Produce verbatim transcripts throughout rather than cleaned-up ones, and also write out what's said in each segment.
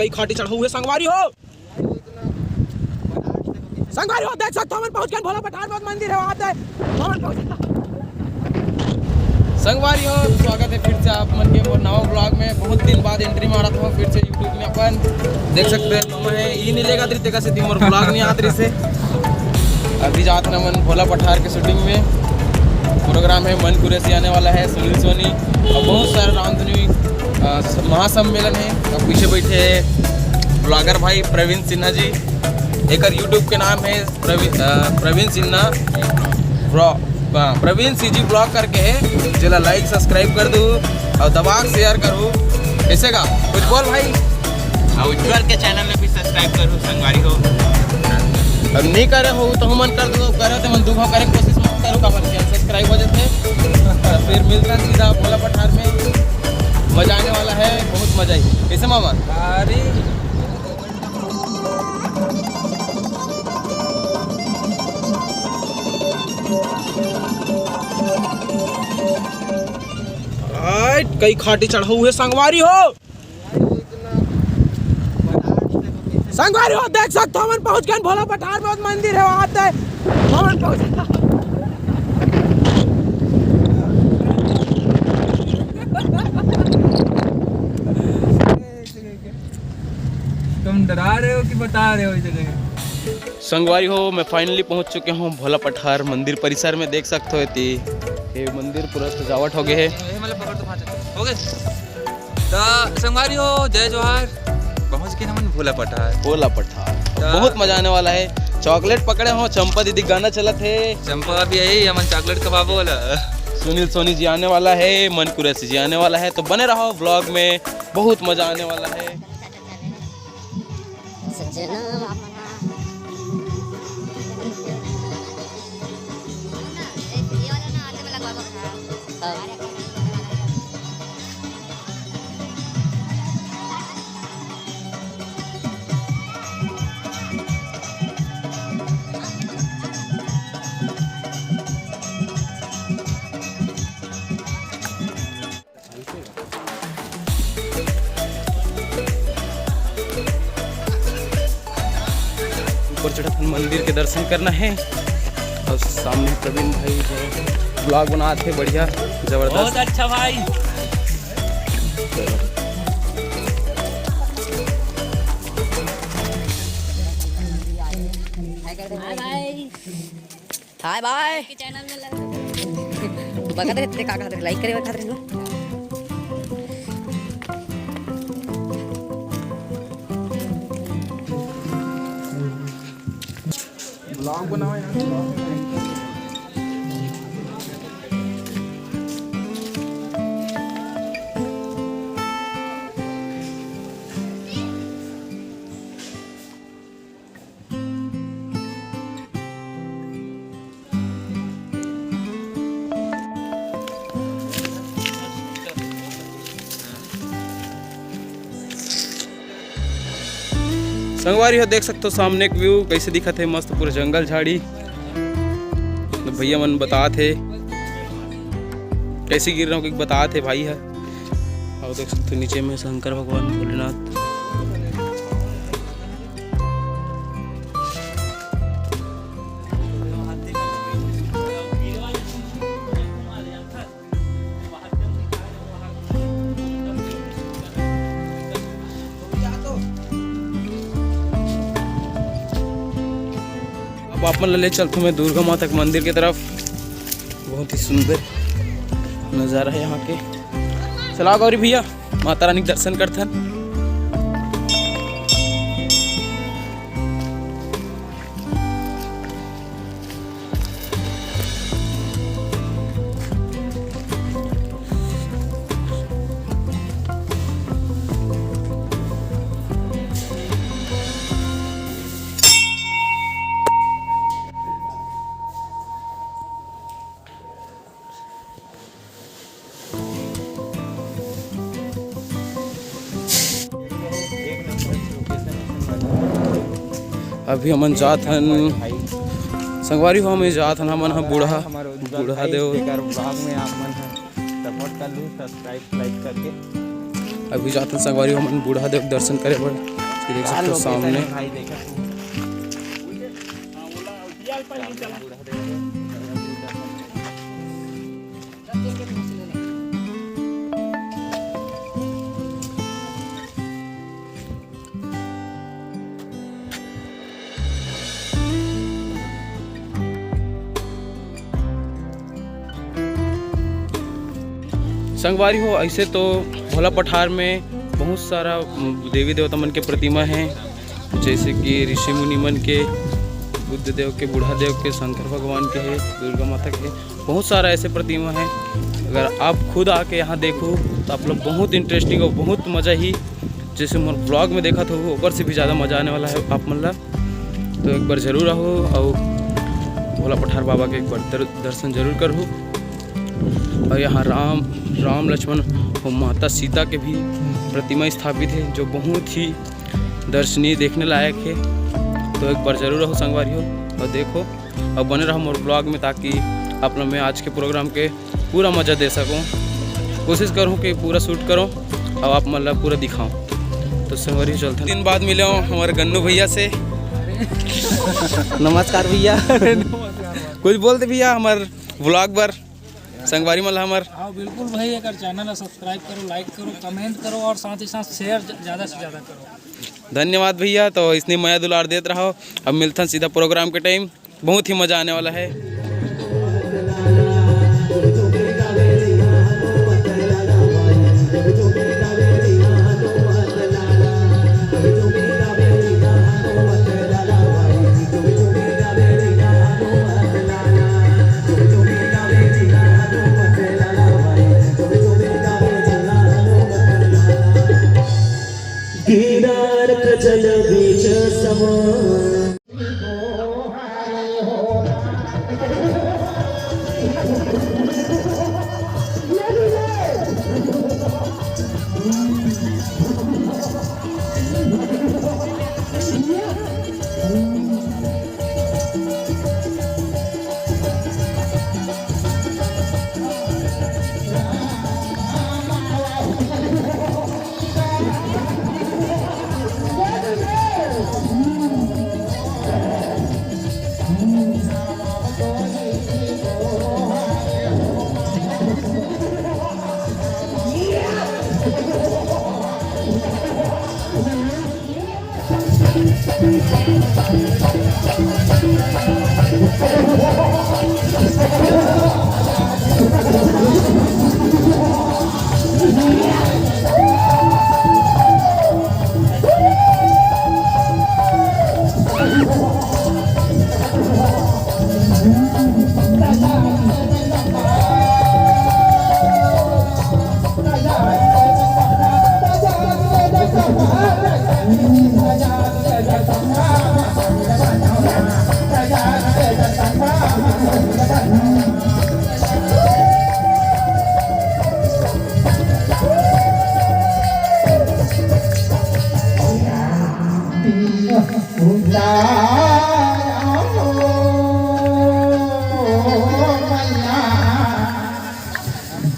कई खाटी चढ़ऊ हे संगवारी हो। संगवारी हो, देख सकत हो, हमन पहुंच गए भोला पठार में, मंदिर हे, वहां ते हमन पहुंच। संगवारी हो, स्वागत हे फिर से आप मन के मोर नवा vlog में। बहुत दिन बाद entry मारत हों फिर से YouTube में। अपन देख सकत हो, मामा हे, ई नहीं लेगा तेरी तेका से दी मोर vlog नहीं आत रहिसे। अभी जात हन हमन भोला पठार के shooting में। Program हे, मन कुरैशी आने वाला हे, सुनील सोनी अउ बहुत सारा रामधुनी, अ, स-, महासम्मेलन हे। अउ पीछे बैठे हे vlogger भाई प्रवीण सिन्हा जी। एकर YouTube के नाम हे प्रवीण, अ, प्रवीण सिन्हा vlog, अ, प्रवीण CG vlog करके हे, जेला like subscribe कर दू अउ दबा के share करू। कइसे का कुछ बोल भाई। अउ उज्जवल के channel में भी subscribe करू संगवारी हो। अब नहीं करे हो तो हमन कर दू, करे तो मन दू भाव करे के कोशिश मत करू, काबर कि subscribe हो जाते। फिर मिलता सीधा भोला पठार में, मजा आने वाला है, बहुत मजा आई। कैसे मामा? अरे आय, कई खाटी चढ़ऊ हे संगवारी हो। संगवारी हो, देख सकत हो, हमन पहुंच गए भोला पठार में, मंदिर हे, वहां ते हमन पहुंच। तुम डरा रहे हो कि बता रहे हो इस जगह? संगवारी हो, मैं finally पहुंच चुके हूं भोला पठार मंदिर परिसर में। देख सकत हो, एती ये मंदिर पूरा सजावट हो गए हे। ये मतलब पकड़ तो पाँच हो गए। तो संगवारी हो, जय जोहार। पहुंच गए हमन भोला पठार। भोला पठार। तो बहुत मजा आने वाला है। Chocolate पकड़े हो, चंपा दीदी गाना चलत हे। चंपा भी आई, हमन chocolate खवाबो वाला। सुनील सोनी जी आने वाला है, मन कुरैशी जी आने वाला है, तो बने रहो vlog में, बहुत मजा आने वाला है। सजना। ऊपर चढ़त हन, मंदिर के दर्शन करना है। और सामने प्रवीण भाई जो vlog बनात हे, बढ़िया, जबरदस्त। बहुत अच्छा भाई। Hi bye. के चैनल में लग बगत रहते, का कहत रहे, like करे खातिर नु। Vlog बनाओ यार। संगवारी हो, देख सकत हो सामने के view कैसे दिखत हे, मस्त पूरा जंगल झाड़ी। तो भैया मन बतात हे कैसे गिर रहा हूँ, बतात हे भाई ह। और देख सकत हो नीचे में शंकर भगवान, भोलेनाथ। अब आप मन ला ले चलथों मैं दुर्गा माता के मंदिर के तरफ। बहुत ही सुंदर नजारा है यहाँ के। चला गौरी भैया, माता रानी के दर्शन करथन। अभी हमन जात हन, संगवारी हो, हमन जात हन, हमन ह बूढ़ा, बूढ़ा देव। Vlog में आप मन ह support कर लू, subscribe, like करके। अभी जाथन संगवारी हो हमन बूढ़ा देव के दर्शन करे बर। ये देख सकते हो सामने। संगवारी हो, ऐसे तो भोला पठार में बहुत सारा, उम, देवी देवता मन के प्रतिमा हैं, जैसे कि ऋषि मुनि मन के, बुद्ध देव के, बूढ़ा देव के, शंकर भगवान के है, दुर्गा माता के है, बहुत सारा ऐसे प्रतिमा हैं। अगर आप खुद आके यहाँ देखो तो आप लोग बहुत इंटरेस्टिंग और बहुत मज़ा ही, जैसे मोर ब्लॉग में देखा था, ओकर से भी ज़्यादा मज़ा आने वाला है आप मन ला। तो एक बार जरूर आओ और भोला पठार बाबा के एक बार दर-, दर्शन जरूर करो। और यहाँ राम, राम लक्ष्मण और माता सीता के भी प्रतिमा स्थापित है, जो बहुत ही दर्शनीय, देखने लायक है। तो एक बार जरूर आओ संगवारी हो और देखो और बने रहो मोर ब्लॉग में, ताकि आप लोग मैं आज के प्रोग्राम के पूरा मज़ा दे सकूँ। कोशिश करूँ कि पूरा शूट करूँ और आप मतलब पूरा दिखाऊँ। तो संगवारी हो, चलते हैं। दिन बाद मिले हो हमारे गन्नू भैया से। नमस्कार भैया। कुछ बोल दे भैया हमारे ब्लॉग पर, संगवारी मन ला हमर। हाँ, बिल्कुल भाई, अगर चैनल ला सब्सक्राइब करो, लाइक करो, कमेंट करो और साथ ही साथ शेयर ज-, ज़्यादा से ज़्यादा करो। धन्यवाद भैया, तो इसने मया दुलार देत रहो। अब मिलथन सीधा प्रोग्राम के टाइम, बहुत ही मज़ा आने वाला है। दीदार कजल बीच समा।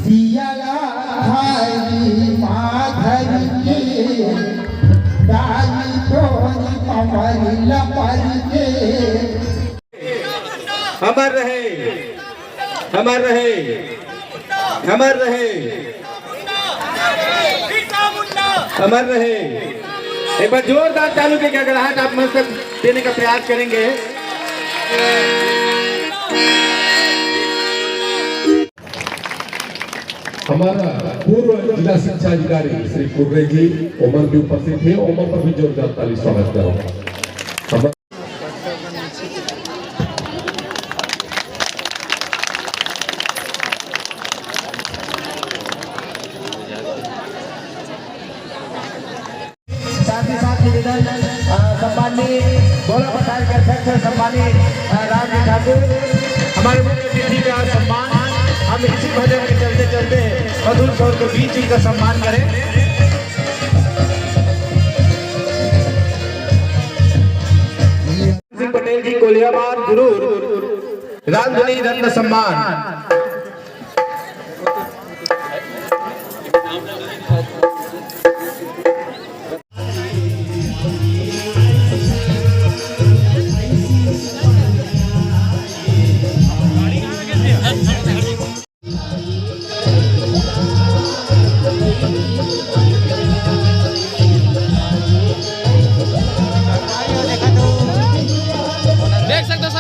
दियला हरी माधरी के, डाली तोरी कमरी लपरी के। अमर रहे, अमर रहे, अमर रहे, अमर रहे। एक बार जोरदार ताली के गड़गड़ाहट आप मंच तक देने का प्रयास करेंगे। हमारा पूर्व जिला शिक्षा अधिकारी श्री कुर्रे जी ओमन भी उपस्थित है, ओमन पर भी जोरदार ताली स्वागत करो। हम साथ ही साथ निवेदन, अ, सम्माननीय भोला पठार के अध्यक्ष सम्माननीय, अ, राम जी ठाकुर, हमारे मुख्य अतिथि का सम्मान, हम इसी भजन के चलते चलते मधुर स्वर के बीच इनका सम्मान करें। सिंह पटेल जी कोलियाबार जरूर रामधुनी रत्न सम्मान।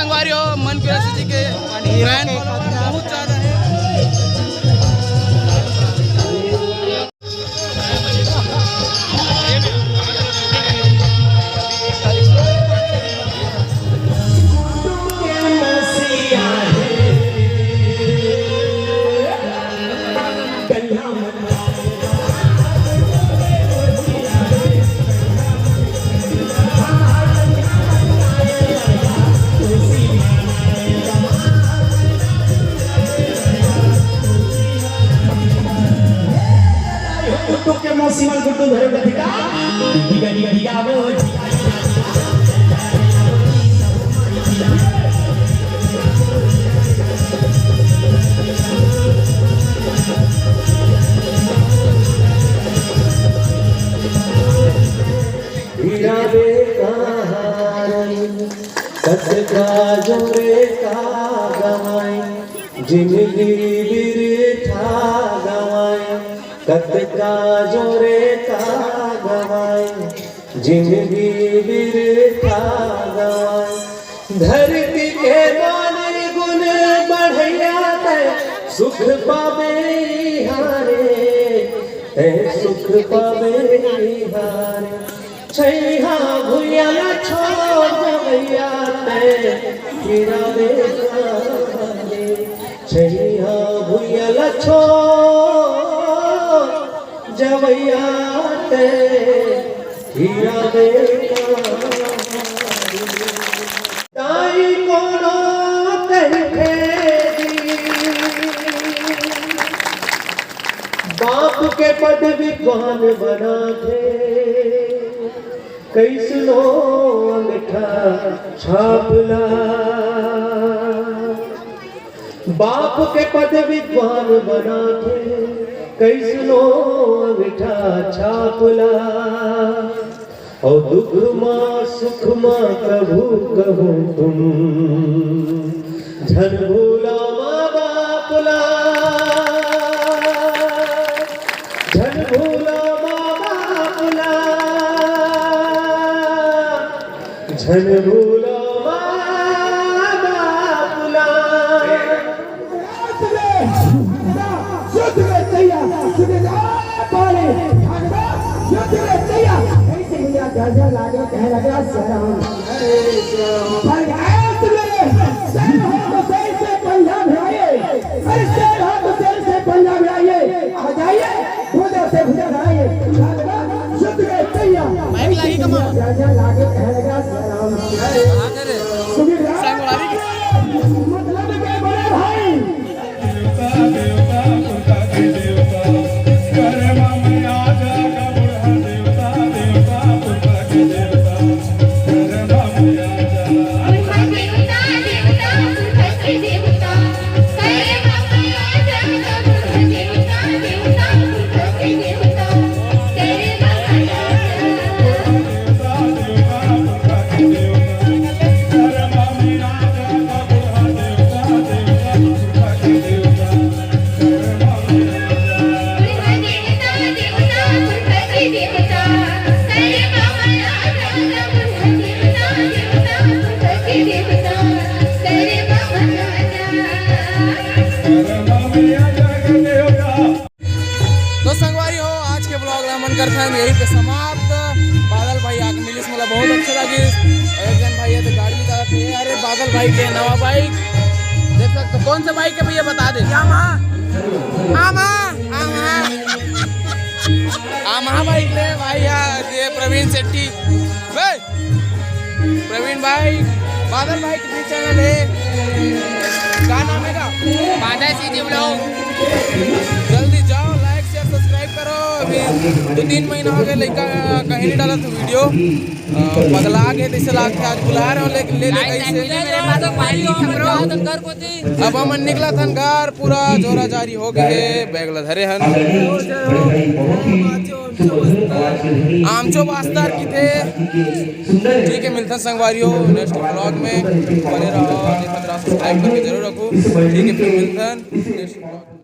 संगवारी हो, मन के रस जी के फैन फॉलोअर बहुत ज्यादा है। गुड्डू के मौसी मन गुड्डू धरे कथिका। डिगा, डिगा, डिगा, वो। हीरा बेकहार, कतका जोरे का गवाई, जिंदगी बिरथा गवाई, कतका जोरे का गवाई, जिंदगी बिरथा गवाई। धरती के मान गुण बढ़ैया तै सुख पाबे हारे, तै सुख पाबे हारे। छैहा भुइया ल छोड़ जवैया तै हीरा बेकहार। छैहा भुइया ल छोड़ जवैया तै हीरा बेकहार। दाई कोनो कहिथे जी, बाप के पद विद्वान बनाथे, कइसनो अंगठा छाप ला। बाप के पद विद्वान बनाथे, कइसनो अंगठा छाप ला। अउ दुख मा सुख मा कभू कहूँ तुम झन भूला माँ बाप ला, झन भूला माँ बाप ला, झन भूला माँ बाप ला। युद्ध में तैयार, सुखदेव पाले, भागवत युद्ध में तैयार। ऐसे भैया गर्जन लागे, कहे लगा, "श्री राम।" अरे, श्री राम। भाई, ऐसे मेरे शेर हो तो शेर से पंजा भिड़ाइए। अरे, शेर हो तो शेर से पंजा भिड़ाइए। आ जाइए, भुजा से भुजा भिड़ाइए। भागवत युद्ध में तैयार। माइक लागी कमा। गर्जन लागे, कहे लगा, "श्री राम।" सुबह राम। संगवारी। मतलब के बड़े भाई। तो संगवारी हो, आज के vlog ला हमन करथन यही पे समाप्त। बादल भाई आके मिलिस, मोला बहुत अच्छा लगिस। अउ एक झन भाई हे तो गाड़ी निकालत हे। अरे बादल भाई के नवा bike देख सकते हो। कौन सा bike हे भैया, बता दे। यामाहा। आमा, आमा। आमा bike ले भाई, यार ये प्रवीण शेट्टी। बे, प्रवीण भाई, बादल भाई के भी channel हे, का नाम हे का? बादल CG vlog। जल्दी जाओ, like, share, subscribe करो। अभी दू तीन महीना हो गए, लइका कहीं नहीं डालत video। अ, पगला गए, जैसे लागथे आज बुला रहे हो, लेकिन ले ले कैसे। अब हमन निकलत हन घर, पूरा जोरा जारी हो गए हे, bag ला धरे हन। आमचो बास्तार किथे। ठीक हे, मिलथन संगवारी हो next vlog में। बने रहो, देखत रहो, subscribe करके जरूर रखो। ठीक हे, फिर मिलथन next vlog।